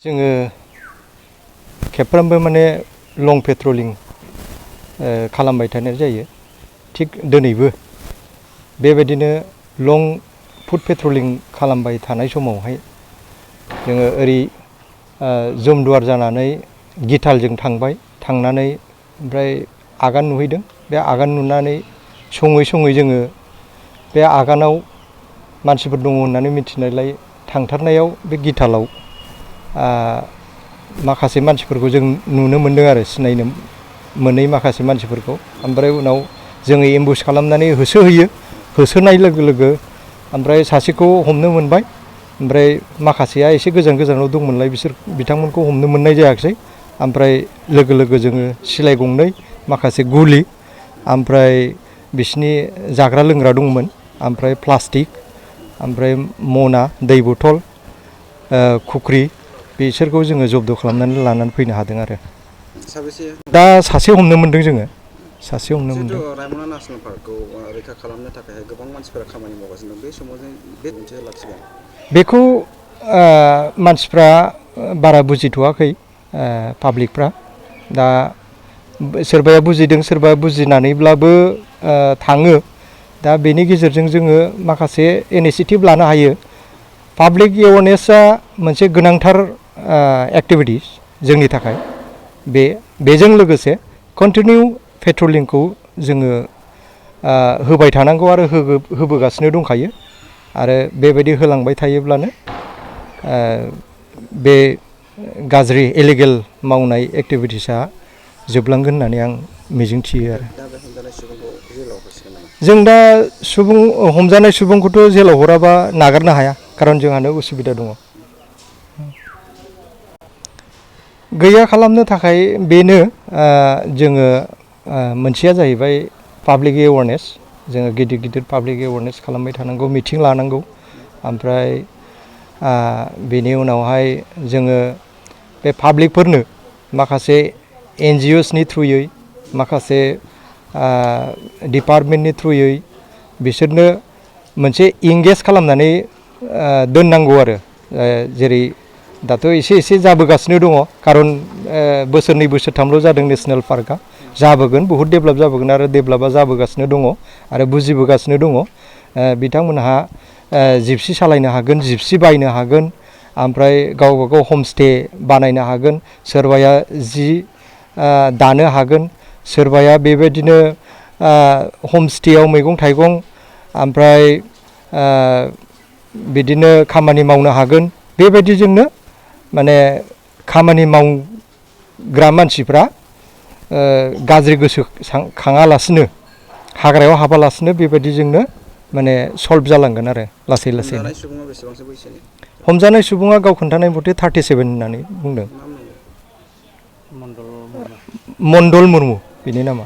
जोङो खेबफ्रोमबो माने लं पेट्रलिं खालामबाय थानाय जायो। थिग दिनैबो बेबायदिनो लं फुट पेट्रलिं खालामबाय थानाय समावहाय जोङो ओरै जमदुवार जानानै गितालजों थांनानै ओमफ्राय आगान नुहैदों। बे आगान नुनानै सङै जोङो बे आगानाव मानसिफोर दङ होननानै मिथिनायलाय थांथारनायाव बे गितालाव माखासे मानसिफोरखौ जों नुनो मोनदों आरो सिनायनो मोनै माखासे मानसिफोरखौ। ओमफ्राय उनाव जोङो एम्बुस खालामनानै होसोहैयो। होसोनाय लोगो लोगो ओमफ्राय सासेखौ हमनो मोनबाय। ओमफ्राय माखासेया एसे गोजानाव दंमोनलाय बिथांमोनखौ हमनो मोननाय जायाखिसै। ओमफ्राय लोगो लोगो जोङो सिलाइ गंनै, माखासे गुलि, ओमफ्राय बिसिनि जाग्रा लोंग्रा दंमोन, ओमफ्राय प्लास्टिक, ओमफ्राय मना, दै बथल, खुख्रि बिसोरखौ जोङो जब्द खालामनानै लानानै फैनो हादों आरो। दा सासे हमनो मोनदों जोङो। सासे हमनो मोनदों। रायमना नेसनेल पार्कखौ रैखा खालामनो थाखाय गोबां मानसिफोरा खामानि मावगासिनो दं। बे समाव जों बे मोनसे लाखिगोन। बेखौ मानसिफ्रा बारा बुजिथ'वाखै, पाब्लिकफ्रा। दा सोरबाया बुजिदों, सोरबा बुजिनानैब्लाबो थाङो। दा बेनि गेजेरजों जोङो माखासे इनिसियेटिभ लानो हायो। पाब्लिक एवारनेसआ मोनसे गोनांथार एक्टिभिटिस जोंनि थाखाय। बेजों लोगोसे कन्टिनिउ पेट्रलिंखौ जोङो होबाय थानांगौ आरो होबोगासिनो दंखायो। आरो बेबायदि होलांबाय थायोब्लानो बे गाज्रि इलिगेल मावनाय एक्टिभिटिसा जोबलांगोन होननानै आं मिजिंथियो आरो। जों दा हमजानाय सुबुंखौथ' जेलाव हराबा नागारनो हाया, खारन जोंहानो उसुबिदा दङ। गैया खालामनो थाखाय बेनो जोङो मोनसेया जाहैबाय पाब्लिक एवारनेस। जोङो गिदिर पाब्लिक एवारनेस खालामबाय थानांगौ, मिटिं लानांगौ। ओमफ्राय बेनि उनावहाय जोङो बे पाब्लिकफोरनो माखासे NGOsनि थ्रुयै, माखासे डिपार्टमेन्टनि थ्रुयै बिसोरनो मोनसे इंगेज खालामनानै दोननांगौ आरो। जेरै दाथ' एसे जाबोगासिनो दङ, खारन बोसोरनै बोसोरथामल' जादों नेसनेल पार्कआ। जाबोगोन, बहुद डेभेलप जाबोगोन आरो डेभेलपआ जाबोगासिनो दङ आरो बुजिबोगासिनो दङ। बिथांमोनहा जिपसि सालायनो हागोन, जिपसि बायनो हागोन, ओमफ्राय गावबा गाव हमस्टे बानायनो हागोन। सोरबाया जि दानो हागोन, सोरबाया बेबायदिनो हमस्टेयाव मैगं थाइगं, ओमफ्राय बिदिनो खामानि मावनो हागोन। बेबायदिजोंनो माने खामानि मावग्रा मानसिफ्रा गाज्रि गोसो खाङालासिनो, हाग्रायाव हाबालासिनो बेबायदिजोंनो माने सल्भ जालांगोन आरो लासै लासैनो। हमजानाय सुबुङा गाव खोन्थानाय मथे 37 होननानै बुंदों। मण्डल मुर्मु बेनि नामा।